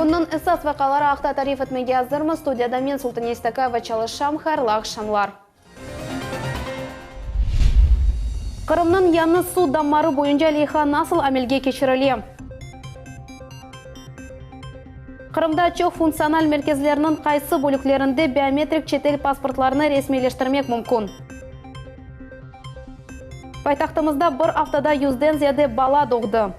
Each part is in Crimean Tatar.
Künniñ esas vaqiaları aqta tarif etmege azırmız. Studiyada men, Sultane İstakayeva, çalışam. Hayırlı aqşamlar. Qırımnıñ yañı suv dammarı boyunca leyha nasıl amelge keçirile? Qırımda çoq funktsional merkezlerniñ qaysı bölüklerinde biometrik çetel pasportlarını resmiyleştirmek mümkün? Paytahtımızda bir aftada yüzden ziyade bala doğdı.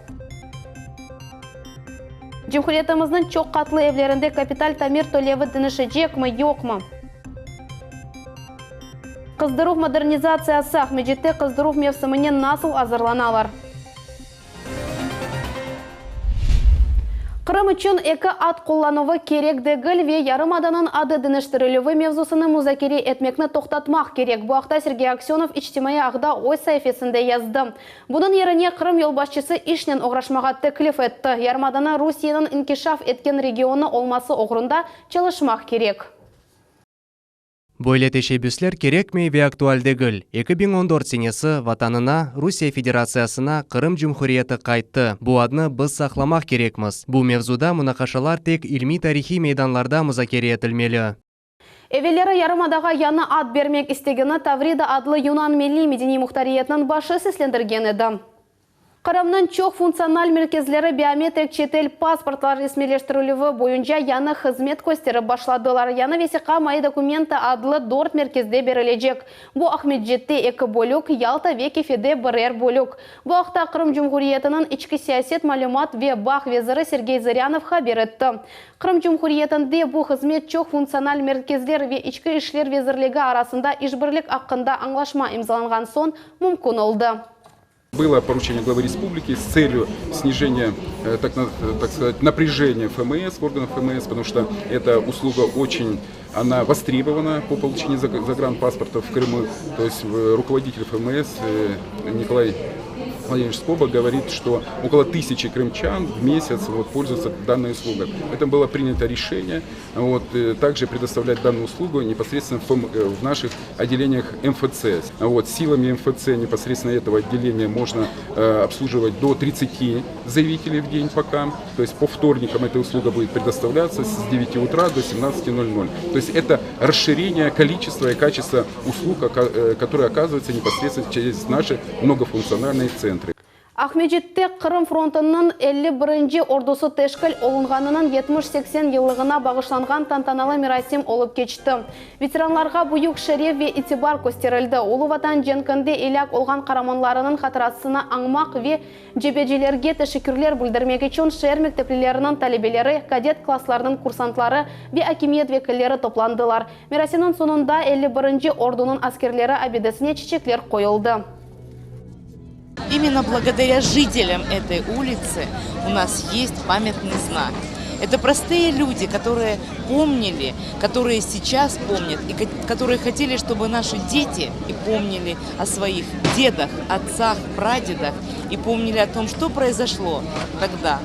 Cumhuriyetimizniñ çoq qatlı evlerinde kapital tamir tölevi deñişecekmi, yoqmı? Qızdıruv modernizatsiyası, Aqmescitte qızdıruv mevsimine nasıl azırlanalar? Qırım içün eki ad qullanuvı kerek degil ve yarımadanıñ adı deñiştirilüvi mevzusını muzakere etmekni toqtatmaq kerek. Bu aqta Sergey Aksönov içtimaiy ağda öz saifesinde yazdı. Bunıñ yerine Qırım yolbaşçısı işnen oğraşmağa teklif etti, yarımadanı Rusiyeniñ inkişaf etken regionı olması oğrunda çalışmaq kerek. Böyle teşebbüsler kerekmey ve aktual degil. 2014 senesi Vatanına, Rusiye Federatsiyasına Qırım Cumhuriyeti qayttı. Bu adnı biz saqlamaq kerekmiz. Bu mevzuda munaqaşalar tek ilmiy-tarihiy meydanlarda muzakere etilmeli. Evelleri yarımadağa yañı ad bermek istegini Tavrida adlı yunan milliy-medeniy muhtariyetniñ başı seslendirgen edi. Qırımnıñ çoq funktsional merkezleri biometrik çetel pasportlar resmiyleştirilüvi boyunca yañı hızmet kösterip başladılar. Yañı vesiqa Moi dokumentı adlı dört merkezde berilecek. Bu Aqmescitte eki bölük, Yalta ve Kefede birer bölük. Bu aqta Qırım Cumhuriyetiniñ içki siyaset, malümat ve bağ veziri Sergey Zırânov haber etti. Qırım Cumhuriyetinde bu hızmet çoq funktsional merkezler ve İçki işler vezirligi arasında işbirlik aqqında añlaşma imzalanğan soñ mümkün oldı. Было поручение главы республики с целью снижения, э, так, так сказать, напряжения ФМС, органов ФМС, потому что эта услуга очень, она востребована по получению загранпаспортов в Крыму. То есть э, руководитель ФМС э, Николай Владимирович Скоба говорит, что около тысячи крымчан в месяц вот, пользуются данной услугой. Поэтому было принято решение вот, э, также предоставлять данную услугу непосредственно в, э, в наших отделениях МФЦ. Вот, силами МФЦ непосредственно этого отделения можно э, обслуживать до 30 заявителей в день пока. То есть по вторникам эта услуга будет предоставляться с 9 утра до 17.00. То есть это расширение количества и качества услуг, э, которые оказываются непосредственно через наши многофункциональные центры. Aqmescitte Qırım frontunıñ 51-nci ordusı teşkil olunğanınıñ 70-80 yıllığına bağışlanğan tantanalı merasim olıp keçti. Veteranlarğa büyük şeref ve itibar kösterildi. Ulu Vatan cenkinde elâk olğan qaramanlarınıñ hatırasını añmaq ve cebecilerge teşekkürler bildirmek içün şeer mekteplileriniñ talebeleri, kadet klasslarınıñ kursantları ve akimiyet vekilleri toplandılar. Merasimniñ soñunda 51-nci ordunıñ askerleri abidesine çiçekler qoyuldı. Именно благодаря жителям этой улицы у нас есть памятный знак. Это простые люди, которые помнили, которые сейчас помнят и которые хотели, чтобы наши дети и помнили о своих дедах, отцах, прадедах и помнили о том, что произошло тогда,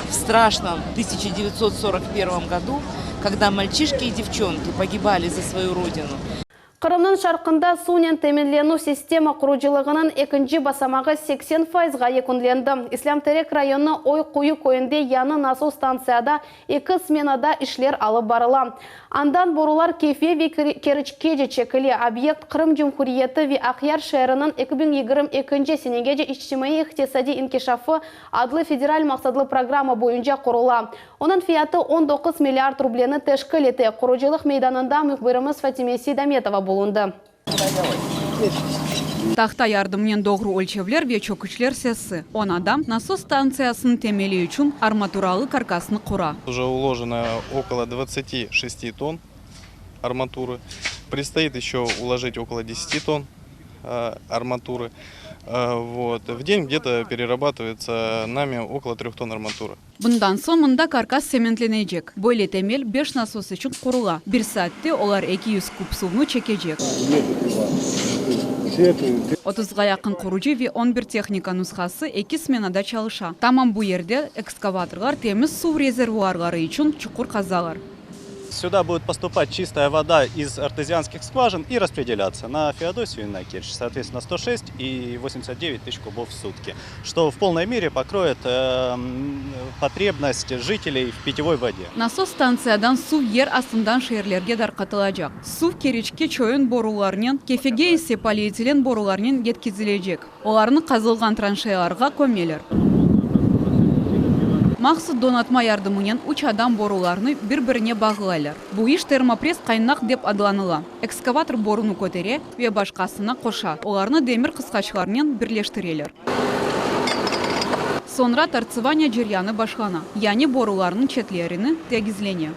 в страшном 1941 году, когда мальчишки и девчонки погибали за свою родину. Qırımnıñ şarqında suvnen teminlenüv sistema qurucılığınıñ ekinci basamağı 80 fayızğa yekünlendi. İslâm Terek rayonı Oy Quyu köyünde yañı nasos stantsiyada eki smenada işler alıp barıla. Andan borular Kefe ve Keriçkece çekile. Obyekt Qırım Cumhuriyeti ve Aqyar şeeriniñ 2022 senegece içtimaiy-iqtisadiy inkişafı adlı federal maqsatlı programma boyunca qurula. Onıñ fiyatı 19 milliard rubleni teşkil ete. Qurucılıq meydanında mühbirimiz Fatime Seydametova bulundı. Tahta yardımınen doğru ölçevler ve çöküçler sesi. On adam nasos stantsiyasınıñ temeli içün armaturalı karkasnı qura. Уже uложено okolo dvadtsati şesti tonn armaturı. Predstoit еще uложить okolo deseti tonn armaturı. Vot. V den gde-to pererabatıvaetsya nami okolo treh tonn armaturı. Bundan soñ mında karkas sementlenecek. Böyle temel beş nasos içün qurula. Bir saatte olar 200 kub suvnı çekecek. Otuzğa yaqın qurucı ve on bir tehnika nushası eki smenada çalışa. Tamam bu yerde ekskavatorlar temiz suv rezervuarları içün çuqur qazalar. Сюда будет поступать чистая вода из артезианских скважин и распределяться на Феодосию и на Керчь. Соответственно, 106 и 89 тысяч кубов в сутки, что в полной мере покроет потребность жителей в питьевой воде. Nasos stantsiyadan suv yer astından şeerlerge darqatılacaq. Suv Keriçke çoyun borularnen, Kefege ise polietilen borularnen yetkizilecek. Olarnı qazılğan tranşeyalarğa kömeler. Mahsus donatma yardımınen üç adam borularnı bir-birine bağlaylar. Bu iş termopress qaynaq dep adlanıla. Ekskavator borunı kötere ve başqasına qoşa, olarnı demir qısqaçlarnen birleştireler. Soñra tortsevaniye ceryanı başlana, yani borularnıñ çetlerini tegizlene.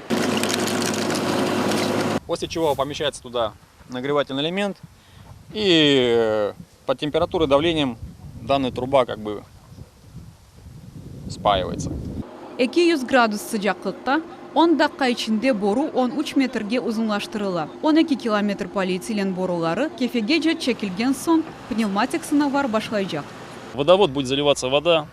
После чего помещается туда нагревательный элемент и под температурой давлением данная труба как бы спаивается. 200 gradus sıcaqlıqta on daqqa içinde boru 13 metrge uzunlaştırıla. 12 kilometr polietilen boruları Kefegece çekilgen soñ pnevmatik sınavlar başlaycaq. В водовод будет заливаться вода,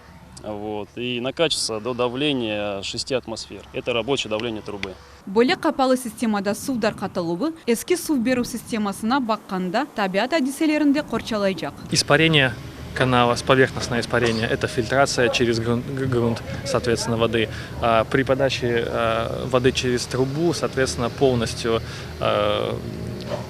вот, и накачиваться до давления 6 атмосфер. Это рабочее давление трубы. Böyle qapalı sistemada suv darqatıluvı eski suv berüv sistemasına baqqanda tabiat adiselerinden qorçalaycaq. Испарение канала, поверхностное испарение, это фильтрация через грунт, грунт, соответственно, воды. А при подаче воды через трубу, соответственно, полностью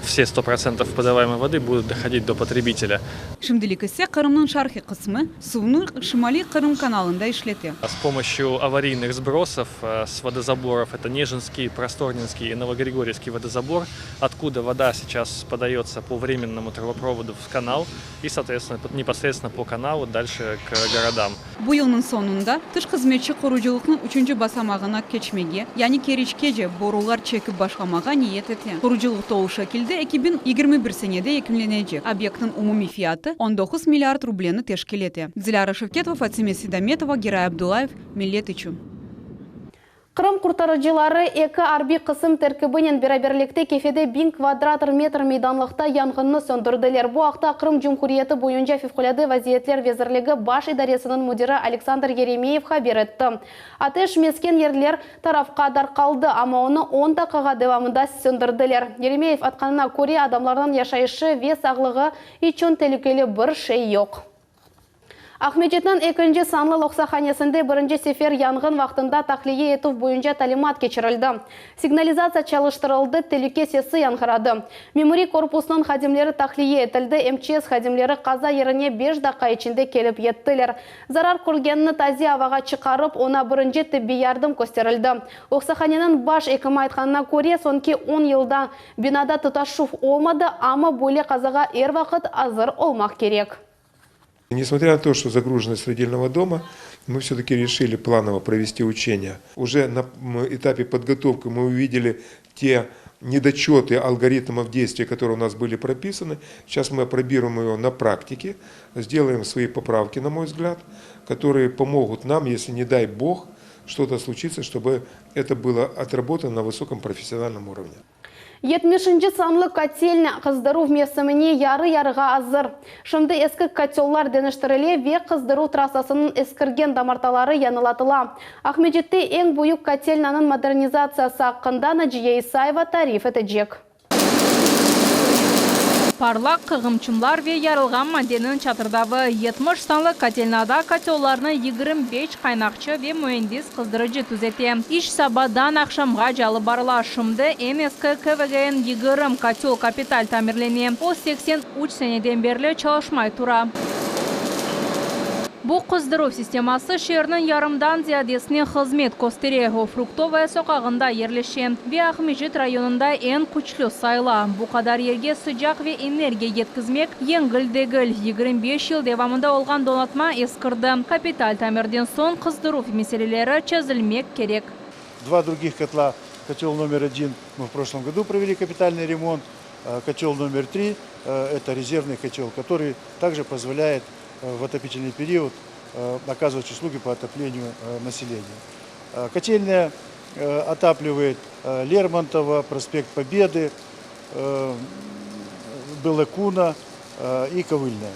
все 100% подаваемой воды будут доходить до потребителя. Şimdilik ise Qırımnıñ şarqiy qısmı suvnı Şimaliy Qırım kanalında işlete. С помощью аварийных сбросов с водозаборов, это Нежинский, Просторнинский и Новогригорьевский водозабор, откуда вода сейчас подается по временному трубопроводу в канал и, соответственно, непосредственно по каналу дальше к городам. Bu yılnıñ soñunda tış hızmetçi qurucılıqnıñ üçünci basamağına keçmege, yani Keriçkece borular çekip başlamağa niyet ete. Qurucılıq tolu şekilde 2021 senede yekünlenecek. Obyektniñ umumiy fiyatı 19 milliard rubleni teşkil ete. Dilâra Şevketova, Fatime Sidametova, Giray Abdullayev, Millet içün. Qırım qurtarıcıları eki arbiy qısım terkibinen beraberlikte Kefede 1000 kvadrat metr meydanlıqta yanğınnı söndürdiler. Bu aqta Qırım Cumhuriyeti boyunca Fevqulâde vaziyetler vezirligi baş idaresiniñ müdiri Aleksandr Yeremeyev haber etti. Ateş mesken yerler tarafqa darqaldı, amma onı 10 daqiqa devamında söndürdiler. Yeremeyev aytqanına köre, adamlarnıñ yaşayışı ve sağlığı içün telükeli bir şey yoq. Aqmescitniñ ekinci sanlı loqsahanesinde birinci sefer yanğın vaqtında tahliye etüv boyunca talimat keçirildi. Signalizatsiya çalıştırıldı, telüke sesi yañğıradı. Memuriy korpusnıñ hadimleri tahliye etildi, MÇS hadimleri qaza yerine 5 daqqa içinde kelip yettiler. Zarar körgenni taze avağa çıqarıp, oña birinci tibbiy yardım kösterildi. Loqsahaneniñ baş ekimi aytqanına köre, soñki 10 yılda binada tutaşuv olmadı, amma böyle qazağa er vaqıt azır olmaq kerek. Несмотря на то, что загруженность родильного дома, мы все-таки решили планово провести учения. Уже на этапе подготовки мы увидели те недочеты алгоритмов действий, которые у нас были прописаны. Сейчас мы апробируем его на практике, сделаем свои поправки, на мой взгляд, которые помогут нам, если, не дай бог, что-то случится, чтобы это было отработано на высоком профессиональном уровне. 70 sanlı kotelna qızdıruv mevsimine yarı-yarığa azır. Şimdi eski kotellar deñiştirile ve qızdıruv trassasınıñ eskirgen damartaları yañılatıla. Aqmescitte eñ büyük kotelnanıñ modernizatsiyası aqqında Naciye İsayeva tarif etecek. Parlaq qığımçımlar ve yarılğan maddeniñ çatırdavı 70 sanlı kotelnada kotellarnı 25 qaynaqçı ve müendis qızdırıcı tüzete. İş sabadan aqşamğace alıp barıla. Şimdi eñ eski KVGN 20 kotel kapital tamirlene. O 83 seneden berli çalışmay tura. Bu qızdıruv sisteması şeerniñ yarımdan ziyadesine hızmet köstere. O Fruktovaya soqağında yerleşe ve Aqmescit rayonında eñ küçlü sayıla. Bu qadar yerge sıcaq ve energiya yetkizmek yengil degil. 25 yıl devamında olğan donatma eskirdi. Kapital tamirden soñ qızdıruv meseleleri çezilmek kerek. Два других котла, котел номер один мы в прошлом году провели капитальный ремонт, котел номер три – это резервный котел, который также позволяет в отопительный период оказывать услуги по отоплению населения. Котельная отапливает Лермонтова, проспект Победы, Белокуна и Ковыльная.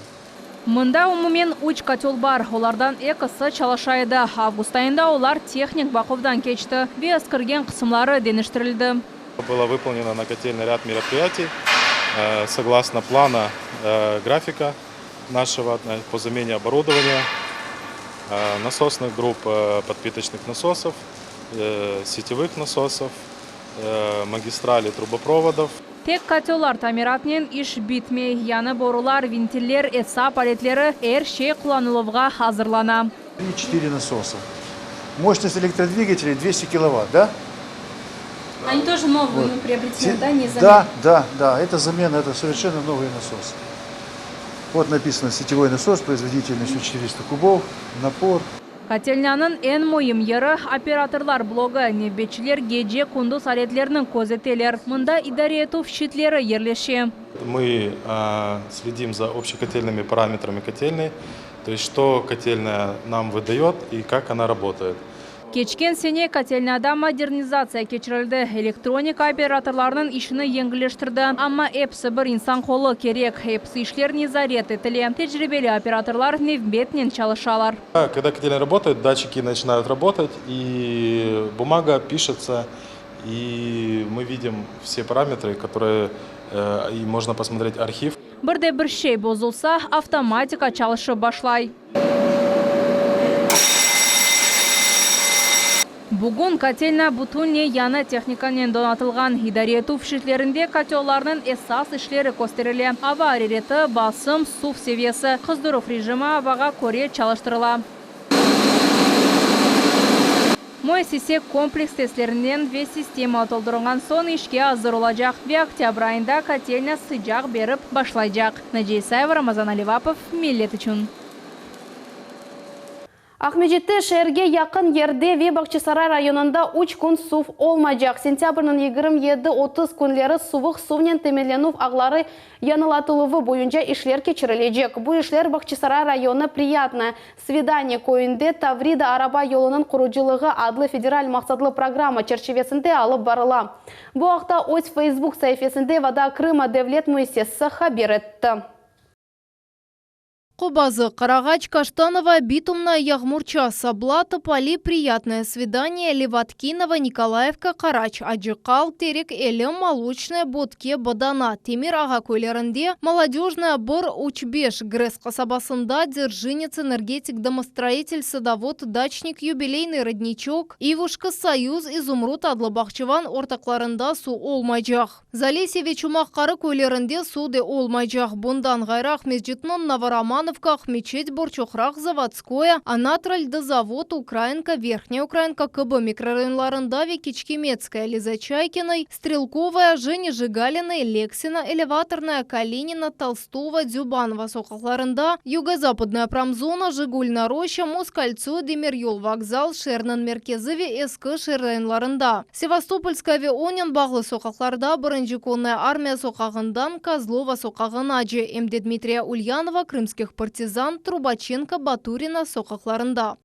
Mında umumen üç kötel bar, olardan ekisi çalışa edi. Avgust ayında olar tehnik baquvdan keçti ve eskirgen qısımları deñiştirildi. Было выполнено на котельной ряд мероприятий согласно плана графика нашего по замене оборудования, насосных групп подпиточных насосов, сетевых насосов, магистралей трубопроводов. Tek kötellar tamiratınen iş bitmey. Yañı borular, vintiller, esap aletleri, er şey qullanıluvğa azırlana. Три-четыре насоса. Мощность электродвигателей 200 киловатт, да? Они тоже новые, вот. приобретены, да, не замена? Да, да, да, это замена, это совершенно новые насосы. Вот написано сетевой насос производительностью 400 кубов, напор. Kötelnâniñ eñ müim yeri operatorlar blogu. Nevbetçiler gece-kündüz aletlerni közeteler. Mında idare etüv şçitleri yerleşe. Мы следим за общекотельными параметрами котельной, то есть что котельная нам выдает и как она работает. Keçken sene kötelnâda modernizatsiya keçirildi. Elektronika operatorlarnıñ işini yengilleştirdi. Amma episi bir insan qolu kerek. Episi işler nezaret etile. Tecribeli operatorlar nevbetnen çalışalar. Когда котельная работает, датчики начинают работать, и бумага пишется, и мы видим все параметры, которые и можно посмотреть архив. Bir de bir şey bozulsa, avtomatika çalışıp başlay. Bugün kötelnâ bütünley yañı tehnikanen donatılğan. İdare etüv şçitlerinde kötellarnıñ esas işleri kösterile, ava arareti, basım, suv seviyesi. Qızdıruv rejimi avağa köre çalıştırıla. Müessise kompleks testlerinden ve sistema toldurılğan soñ işke azır olacaq ve oktâbr ayında kötelnâ sıcaq berip başlaycaq. Naciye İsayeva, Ramazan Alivapov, Millet içün. Aqmescitte şeerge yaqın yerde ve Bağçasaray rayonında üç kün suv olmaycaq. Sentâbrniñ 27, 30 künleri suvuq suvnen teminlenüv ağları yañılatıluvı boyunca işler keçirilecek. Bu işler Bağçasaray rayonı Priyatnoye Svidaniye köyünde Tavrida araba yolunıñ qurucılığı adlı federal maqsatlı programma çerçivesinde alıp barıla. Bu aqta öz Feysbuk saifesinde Voda Krıma devlet müessisesi haber etti. Qobazı, Qarağaç, Kaştanovaya, Bitumnaya, Yağmurça, Sabla, Topali, Priyatnoye Svidaniye, Levatkinovo, Nikolayevka, Qaraç, Acı Qal, Terek Eli, Moloçnoye, Bötke, Badana, Temir Ağa köylerinde, Molodöjnaya bir, üç, beş, GRES qasabasında, Dzerjinets, Energetik, Domostroitel, Sadovod, Daçnik, Yubileynıy Rodniçok, İvuşka, Soyuz, İzumrud adlı bağçıvan ortaqlarında suv olmaycaq. Zalesye ve Çumaq Qarı köylerinde suv de olmaycaq. Bundan ğayrı Aqmescitniñ Novoromanovka, Aqmeçet, Borçoqraq, Zavodskoye, Anatrol, Dozavod, Ukrainka, Verhnyaya Ukrainka kibi mikrorayonlarında ve Kiçkemetskaya, Liza Çaykinoy, Strelkovaya, Jeni Jigalinay, Leksina, Elevatornaya, Kalinina, Tolstogo, Dzübanova soqaqlarında, Yugo-Zapadnaya promzona, Jigulna roşça, Moskoltso, demiryol vokzal, şeerniñ merkezi ve eski şeer rayonlarında, Sevastopolskaya ve onen bağlı soqaqlarda, Birinci Konnaya Armiya soqağından Kozlova soqağınace, em de Dmitriya Ulyanova, Krımskih partizan, Trubaçenko, Baturina soqaqlarında.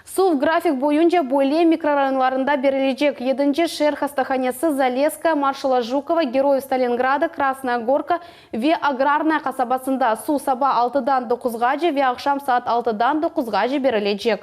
Suv grafik boyunca böyle mikrorayonlarında berilecek, Yedinci şeer hastahanesi, Zalesskaya, Marşala Jukova, Geroyev Stalingrada, Krasnaya Gorka ve Agrarnaya qasabasında suv saba altıdan doquzğace ve aqşam saat altıdan doquzğace berilecek.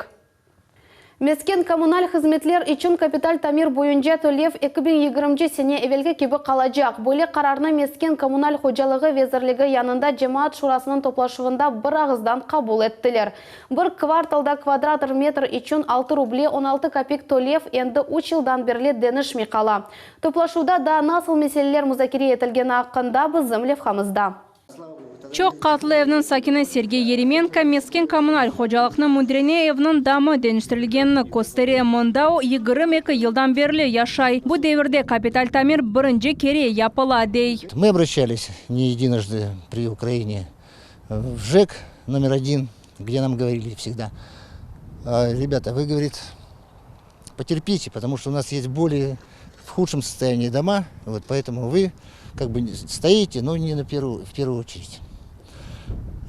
Mesken-kommunal hızmetler içün kapital tamir boyunca tölev 2020 sene evelki kibi qalacaq. Böyle qararnı Mesken-kommunal hocalığı vezirligi yanında Cemaat şurasınıñ toplaşuvında bir ağızdan qabul ettiler. Bir kvartalda kvadratr metr içün altı ruble 16 kapik tölev endi üç yıldan berli deñişmey qala. Toplaşuvda daa nasıl meseleler muzakere etilgeni aqqında bizim levhamızda. Çoq qatlı evniñ sakini Sergey Yeremenko mesken-kommunal hocalıqnıñ müdirine evniñ damı deñiştirilgenini köstere. Mında o 22 yıldan berli yaşay. Bu devirde kapital tamir birinci kere yapıla, dey. Мы обращались не единожды при Украине в ЖЭК номер один, где нам говорили всегда, ребята, вы, говорит, потерпите, потому что у нас есть более в худшем состоянии дома, вот поэтому вы как бы стоите, но не на первую, в первую очередь.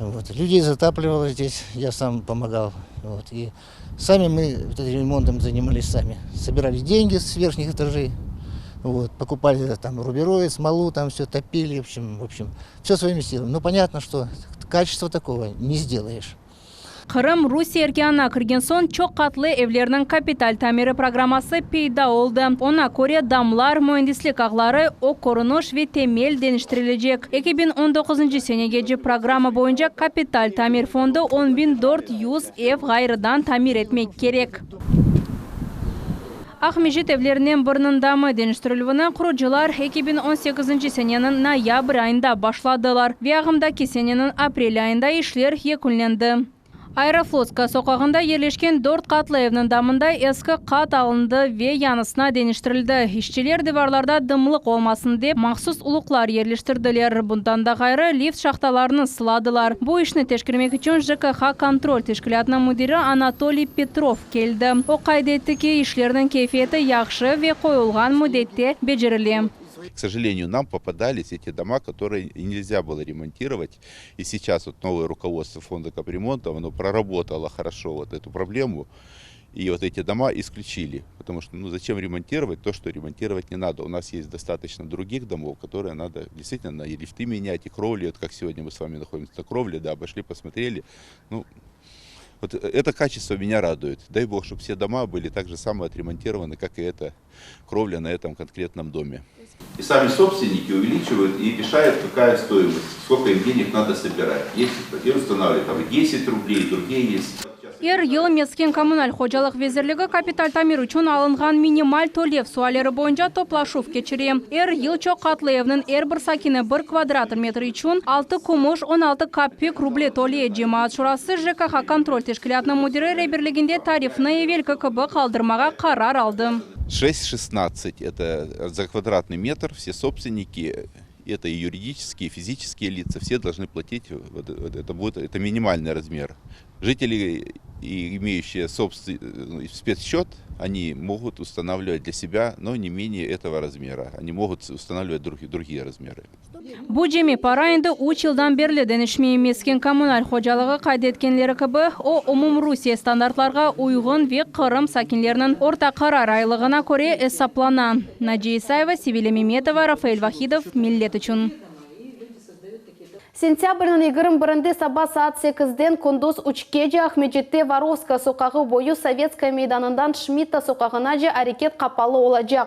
Вот. Людей затапливало здесь, я сам помогал. Вот. И сами мы вот этим ремонтом занимались сами. Собирали деньги с верхних этажей, вот, покупали там рубероид, смолу, там все топили, в общем, в общем, все своими силами. Ну, понятно, что Качества такого не сделаешь. Qırım Rusiye erkânına kirgen soñ çoq qatlı evlerniñ kapital tamiri programması peyda oldı. Oña köre, damlar, müendislik ağları, ög körüniş ve temel deñiştirilecek. 2019 senegece programma boyunca kapital tamir fondu 10 400 ev ğayrıdan tamir etmek kerek. Aqmescit evlerinden biriniñ damı deñiştirilüvini qurucılar 2018 seneniñ noyabr ayında başladılar ve ağımdaki seneniñ aprel ayında işler yekünlendi. Aeroflotskaya soqağında yerleşken dört qatlı evniñ damında eski qat alındı ve yañısına deñiştirildi. İşçiler divarlarda dımlıq olmasın dep, mahsus uluqlar yerleştirdiler. Bundan da ğayrı, lift şahtalarını sıladılar. Bu işni teşkermek içün JKH Kontrol teşkilâtınıñ müdiri Anatoliy Petrov keldi. O qayd etti ki, işlerniñ keyfiyeti yahşı ve qoyulğan müddette becerile. К сожалению, нам попадались эти дома, которые нельзя было ремонтировать. И сейчас вот новое руководство фонда капремонта, оно проработало хорошо вот эту проблему. И вот эти дома исключили, потому что ну зачем ремонтировать то, что ремонтировать не надо. У нас есть достаточно других домов, которые надо действительно и лифты менять, и кровли. Вот как сегодня мы с вами находимся на кровле, да, обошли, посмотрели. Ну, вот это качество меня радует. Дай бог, чтобы все дома были так же само отремонтированы, как и эта кровля на этом конкретном доме. И сами собственники увеличивают и решают, какая стоимость, сколько им денег надо собирать. Есть, и устанавливают там 10 рублей, другие есть. Er yıl Mesken kommunal hocalıq vezirligi kapital tamir içün alınğan minimal tölev sualleri boyunca toplaşuv keçire. Er yıl çoq qatlı evniñ er bir sakini bir kvadrat metr içün 6 kümüş 16 kapik ruble töley. Cemaat şurası JKH kontrol teşkilâtınıñ müdiri reberliginde tarifni evelki kibi qaldırmağa qarar aldı. 6,16 это за квадратный метр все собственники, это и юридические, и физические лица, все должны платить, вот, вот это будет, это минимальный размер. Жители, и имеющие собственный спецсчет, они могут устанавливать для себя, но не менее этого размера. Они могут устанавливать другие, другие размеры. Bu cemi para endi 3 yıldan berli deñişmey mesken kommunal hocalığı qayd etkenleri kibi, o umumrusiye standartlarğa uyğun ve Qırım sakinleriniñ orta qarar aylığına köre esaplana. Naciye İsayeva, Sevilya Memetova, Rafael Vahidov, Millet içün. Sentâbrniñ 21-nde saba saat 8-den kündüz 3-gece Aqmescitte Vorovskaya soqağı boyu Sovetskaya meydanından Şmitta soqağınace areket qapalı olacaq.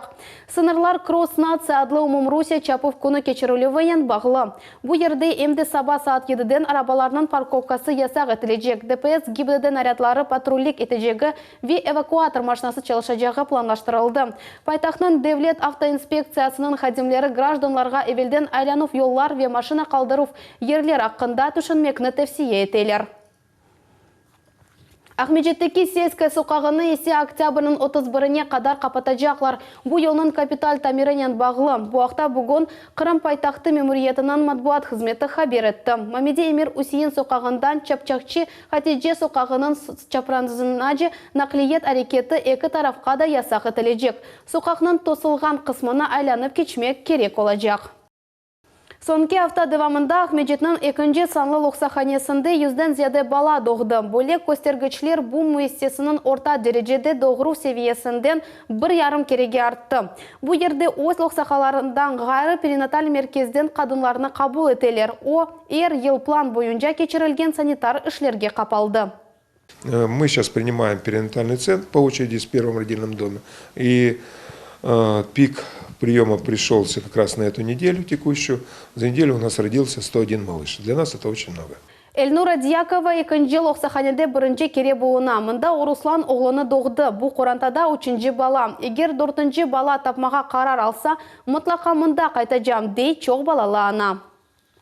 Sıñırlar Kross natsiya adlı umumrusiye çapuv künü keçirilüvinen bağlı. Bu yerde em de saba saat 7-den arabalarnıñ parkovkası yasaq etilecek. ДПС GİBDD narâdları patrullik etecegi ve evakuator maşinası çalışacağı planlaştırıldı. Paytahtnıñ devlet avtoinspektsiyasınıñ hadimleri grajdanlarğa evelden aylanuv yollar ve maşina qaldıruv yerler aqqında tüşünmekni tevsiye eteler. Aqmescitteki Selskaya soqağını ise oktâbrniñ 31-ine qadar qapatacaqlar. Bu yolnıñ kapital tamirinen bağlı. Bu aqta bugün Qırım paytahtı memuriyetiniñ matbuat hızmeti haber etti. Mamedi Emir Üsein soqağından Çapçakçi Hatice soqağınıñ çaprazınace naqliyet areketi eki tarafqa da yasaq etilecek. Soqaqnıñ tosulğan qısmını aylanıp keçmek kerek olacaq. Soñki afta devamında Aqmescitniñ ekinci sanlı loqsahanesinde yüzden ziyade bala doğdı. Böyle köstergiçler bu müessiseniñ orta derecede doğuruv seviyesinden bir yarım kerege arttı. Bu yerde öz loqsahalarından ğayrı perinatal merkezden qadınlarnı qabul eteler. O, er yıl plan boyunca keçirilgen sanitar işlerge qapaldı. Мы сейчас принимаем перинатальный центр по очереди с первым родильным домом. И пик приема пришелся как раз на эту неделю текущую. За неделю у нас родился 101 малыш. Для нас это очень много. Elnura Diyakova ekinci loqsahanede birinci kere buluna. Mında Ruslan oğlunı doğdı. Bu qorantada üçünci bala. Eger dörtünci bala tapmağa qarar alsa, mıtlaqa mında qaytacam, dey çoq balalı ana.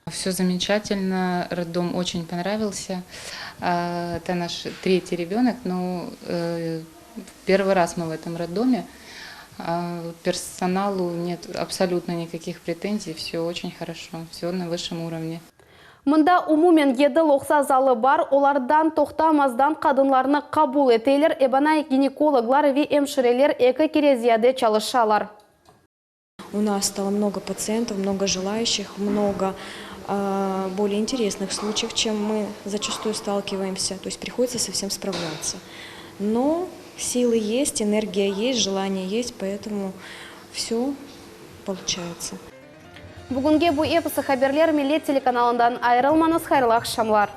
Все замечательно, роддом очень понравился. Это наш третий ребенок, но э, первый раз мы в этом роддоме. Персоналу нет абсолютно никаких претензий, все очень хорошо, все на высшем уровне. Mında umumen yedi loqsa zalı bar, olardan toqtamazdan qadınlarnı qabul eteler, ebana ginekologlar ve emşireler eki kere ziyade çalışalar. У нас стало много пациентов, много желающих, много более интересных случаев, чем мы зачастую сталкиваемся. То есть приходится со всем справляться. Но силы есть, энергия есть, желание есть, поэтому все получается. Bugünge bu episi haberler Millet telekanalından ayırılmañız, hayırlı aqşamlar.